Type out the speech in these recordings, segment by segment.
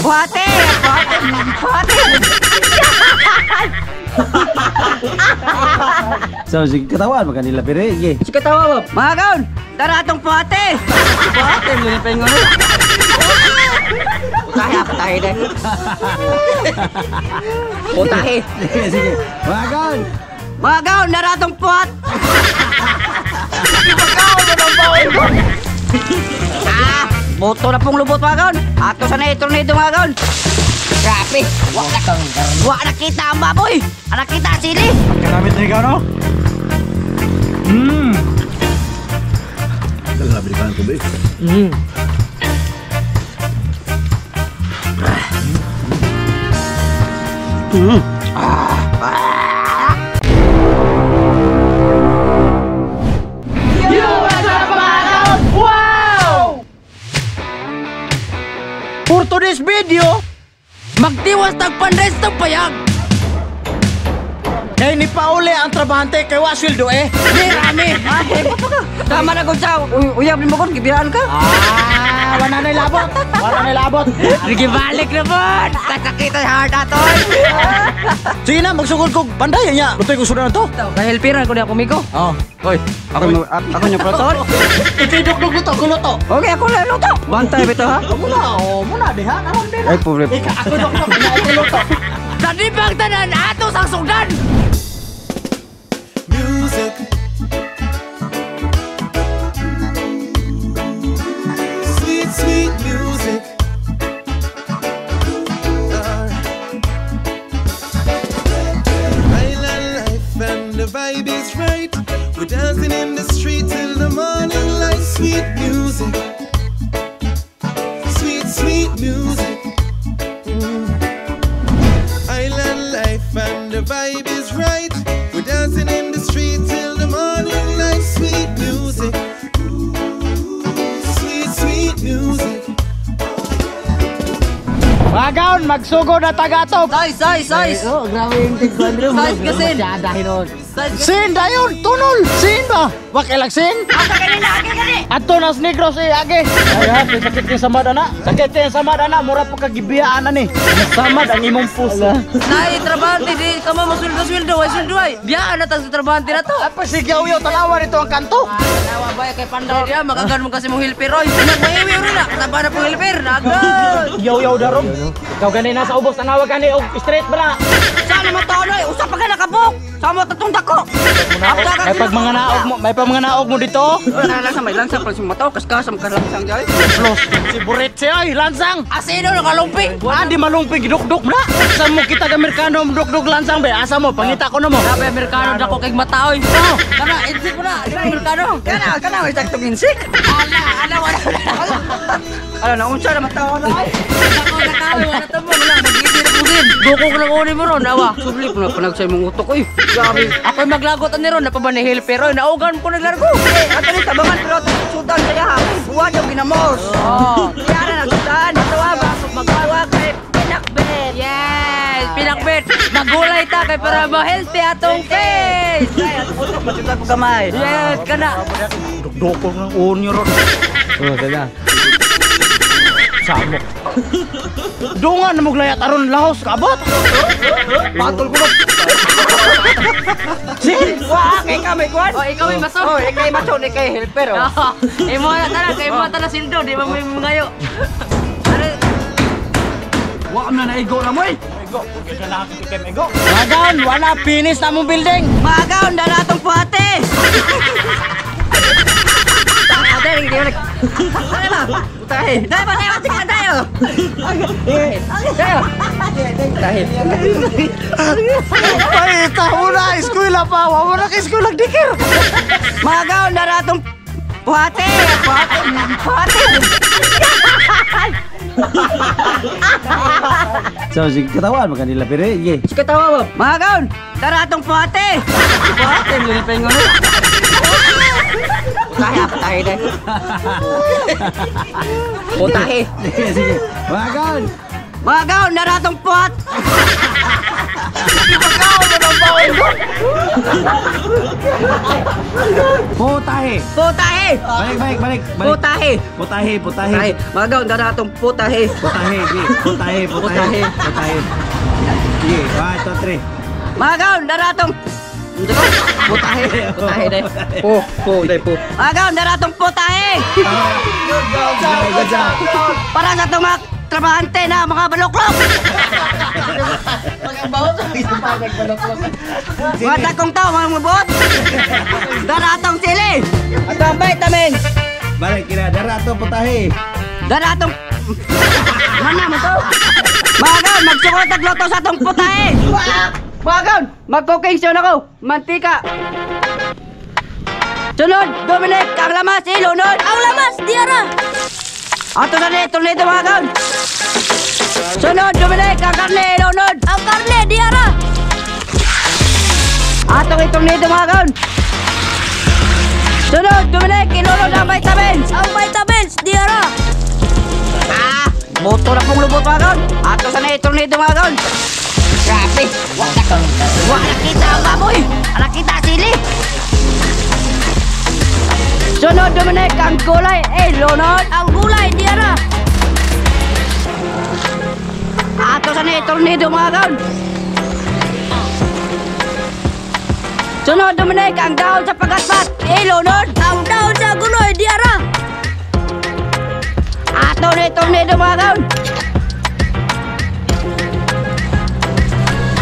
Buhate! Buhate! Buhate! So, sige, katawan mo kanila, pero sige. Sige, katawa ba? Mga kaon, tara atong buhate! Buhate, lilipin ko na. Putahe, putahe na. Putahe. Sige, sige. Mga kaon! Mga kaon, tara atong buhat! Ah, boto na pong lubot mga kaon. Ato sa na tornado mga kaon. Grabe, wa na kita ang baboy. Ana kita sili. Karamit na ikaw, no? Grabe ka ang tubig. For today's video, Magtiwas tagpanres tag payag. kay ni Pauli ang trabahante kay wa sweldo eh. Di rami. Tama na gud sa uyab nimo kon gibiyaan ka. Ah, wala na ilabot. Wala na ilabot. Gibalik na pod. Kasakit ang heart atoy. Sige na, magsugod kog panday nya. Lutoy ko sudan to. Kahelpiran ko niya kumigo. Oh. Hoy, ako ako nyo proton. Ikay dugdug luto, ko luto. Okay, ako na luto. Bantay bito ha. Muna, oh, muna diha karon din. Ay, pobre. Ika ako dugdug, ina ako luto. Dali bang tanan ato sang sugdan. Music. Sweet, sweet music. Island life and the vibe is right. We're dancing in the street till the morning light. Sweet music. Sweet, sweet music. Island life and the vibe is right. We're dancing in the street till the morning light. Sweet music. Sweet, sweet music. Mga kaon, magsugod na tagatog. Size, size, size. Oh, grabe yung tigpan. Size kasi. Size. Sin dayon, tunol. Sin ba? Wa kay lag sin? Asa kanina, agi gani. Ato nas negros eh, age. Ay ha, sakit kay samad ana. Sakit kay samad ana, mura pa kagibiyaan ani. Samad ang imong puso. Nay, trabahante di ka mo masweldo-sweldo, way sweldo ay. Biyaan na ta sa trabahante na to. Apa sige uyo tanawa nito ang kanto. Tanawa ba kay panday diya, makagan mo kasi mong helper oy. Nagmahiwi rin na, kataba na pong helper. Nagod. Yaw yaw darom. Ikaw gani nasa ubos tanawa gani og straight ba na? Saan mo taon oy? Usa pa ka nakabuk. Sa mo tatong dako. May pag mga naog mo, may pag mga naog mo dito. Wala lang sa may langsang pa si mataw kaskas ang kalangsang jay. Plus si Burit siya ay lansang. Asino nakalumping? Ah, di malumping gidukduk na. Asa mo kita Amerikano dukduk lansang be? Asa mo pangita ko na mo. Grabe Amerikano dako kay mata oy. Kana insik mo na, di Amerikano. Kana kana may saktong insik. Ala, ala wala. Ala na unsa na mataw na ay. Dako nakaw wala ta mo wala magidi na pusin. Dukog lang uni mo ron awa. Subli po na panag sa imong utok oy. Grabe. Ako'y maglagot ani ron napa ba ni helper oy naugan ko naglargo. Eh, ato ni tabangan pero sudan kaya ha. Buwan yung ginamos. Oh. Kaya na sudan. Tuwa ba? Magtuwa kay pinakbet. Yes, pinakbet. Magulay ta kay para ma-healthy atong face. Ay, at utok matutan ko gamay. Yes, kana. Dukdukon ng unyo ron. Oh, sana. Samok. Dungan na maglayat aron lahos kaabot. Patol ko ba? Sin! Wa kay ka may kwan. Oh, ikaw ay mason. Oh, ikay mason, ikay helper oh. Imo na tara, kay mo tara sildo, di ba may ngayo. Ano? Wa na naigo na mo eh. Magan, wala finish na mong building. Magaw na natong puhate. Ate, hindi mo Ano ba? Putahe. Dai ba tayo sige tayo. Tayo. Tayo. Ay, mo na, eskwela pa. Wa mo na kay eskwela dikir. Magaw na natong puhate. Puhate. Puhate. So, sige, katawan mo kanila, pero sige. Sige tawa ba? Mga kaon, tara atong puhate. Puhate, lilipin ko na. Putahe, putahe na. Putahe. Sige, sige. Mga kaon! Mga gaon, naratong puhat. Putahe. Putahe. Balik, balik, balik. Putahe. Putahe, putahe. Putahe. Mga gaon, naratong putahe. Putahe, sige. Putahe, putahe. Putahe. Sige, 1, 2, 3. Mga gaon, naratong putahe. Putahe dai. Po, po, dai po. Mga gaon, naratong putahe. Good job. Para sa itong mga trabahante na mga baluklok. Mga dakong tao, mga mabuot. Daratong sili. At ang vitamin. Balik kina, dara to putahe. Daratong... Mana mo to? Mga gaon, magsukot at loto sa atong putahe. Mga gaon, mag-cooking show na ko. Mantika. Sunod, Dominic, ang lamas, ilunod. Ang lamas, diara. Ato sa ni, tornado mga gaon. Sunod, Dominic, ang karne, ilunod. Ang karne, diara. Atong itornado mga gaon. Sunod, Dominic, ilunod ang vitamins. Ang vitamins, diara. Ah, boto na pong lubot mga gaon. Ato sa ni, tornado mga gaon. Grabe, wala kita ang baboy. Wala kita sili. Sunod, Dominic, ang gulay, ilunod. Ang gulay, diara. Ato sa ni, tornado mga gaon. Sunod, Dominic, ang dahon sa pagatpat, ilunod. Ang dahon sa guloy, diara. Ato ni tornado mga gaon.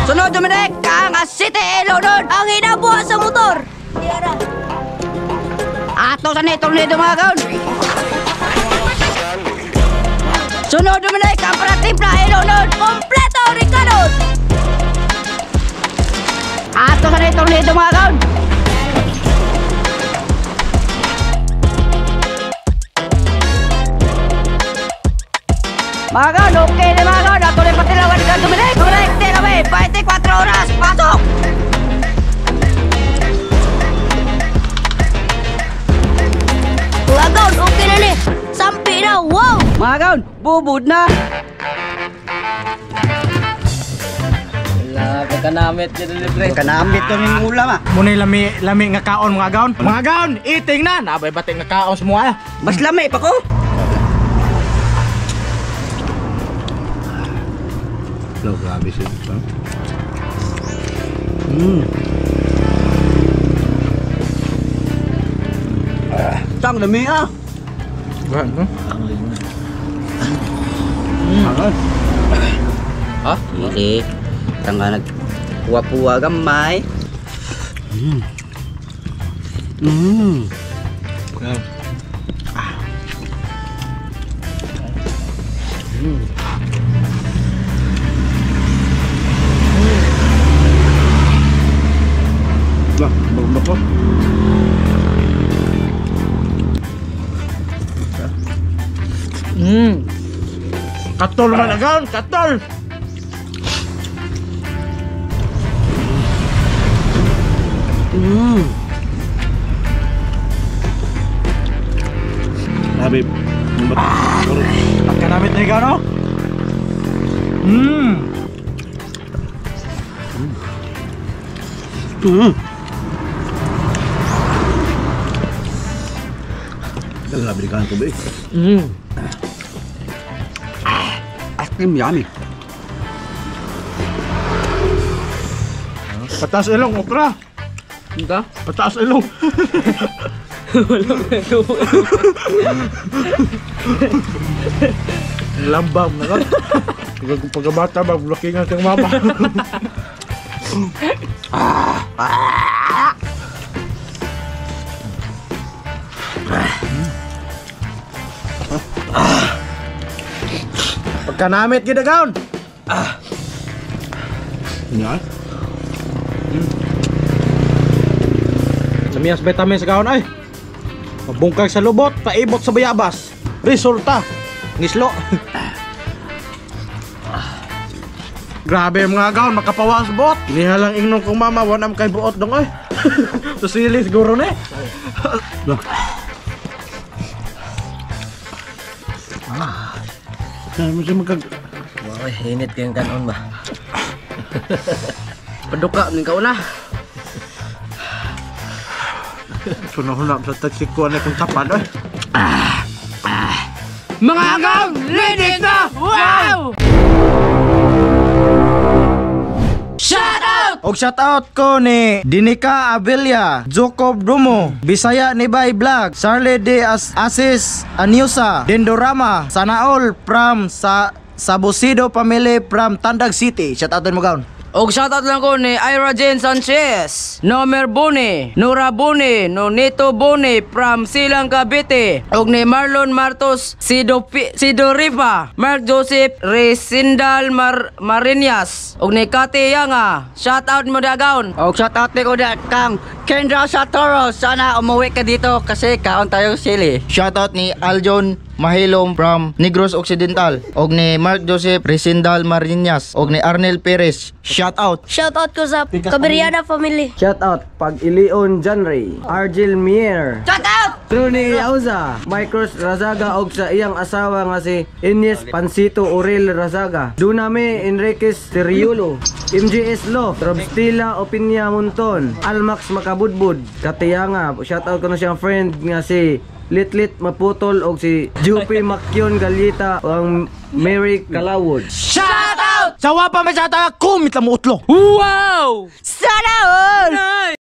Sunod, Dominic, ang asite, ilunod. Ang inabuha sa motor, diara. Ato sa ni tornado mga gaon. Sunod, Dominic, ang pratimpla, ilunod. Kompleto, Ricardo. Ato sa ni tornado mga gaon. Mga gaon, okay na mga gaon. Ato na patilawan ka, Dominic. Dominic, tilawin, 24 oras, pasok! Mga gaon, okay na ni. Sampi na, wow. Mga gaon, bubud na. Wala, pagkanamit yun libre. Pagkanamit yun yung ulam ah. Muna lami, lami nga kaon mga gaon. Mga gaon, eating na. Nabay bating nga kaon semua. Mas lami pa ko. Lo, grabe siya. Tang lami ah. Angat. Ha? Hindi. Tangga nagpuwa-puwa gamay. Lah, bagong ko. Katol man agaon, katol. Grabe. Pagkanamit na ikaw, no? Grabe ka ang tubig. Ice cream yummy. Pataas ilong, okra. Ito? Pataas ilong. Lambam na ka. Pagkabata ba, blocking ang siyang mama. Pagkanamit gid agaon. Yan. Lamiyas vitamin sa kaon ay. Mabungkag sa lubot, paibot sa bayabas. Resulta, ngislo. Grabe mga gaon, makapawas buot. Iniha lang ingnon kong mama, wanam kay buot dong ay. Susili siguro ni. Saan mo siya magkag... Oy, init kayong kanon ba? Paduka ning kauna. Sunod-sunod sa taxi ko na kung tapan oy. Mga agaw, linig na! Wow! Shout out! Og shout out ko ni Dinika Abella, Jacob Dumo, Bisaya ni Bay Vlog, Sarle de Asis Anyusa, Dendorama, Sanaol from sa Sabosido Family from Tandag City. Shout out mo gaon. Og shoutout lang ko ni Ira Jane Sanchez, Nomer Bone, Nora Bone, Nonito Bone from Silang Cavite, og ni Marlon Martos Sidorifa, Mark Joseph Resindal Marinas, og ni Kati Yanga. Shoutout mo dagaon. Og shout out ko da kang Kendra Satoro. Sana umuwi ka dito kasi kaon tayo sili. Shoutout ni Aljon Mahilom from Negros Occidental og ni Mark Joseph Resindal Marinas og ni Arnel Perez. Shout out. Shout out ko sa Caberiana family. Shout out Pag Ilion Janray, Argel Mier. Shout out! Truny Auza, Micros Razaga og sa iyang asawa nga si Ines Pancito Orel Razaga. Duname Enriquez Seriolo, MGS Lo, Robstila Opinya Munton, Almax Makabudbud, Katiyanga. Shout out ko na siyang friend nga si Litlit Maputol og si Jupi Makyon Galita o ang Mary Kalawod. Shout out! Sawa pa may sa kumit lang mo utlo. Wow! Sana all! Nice!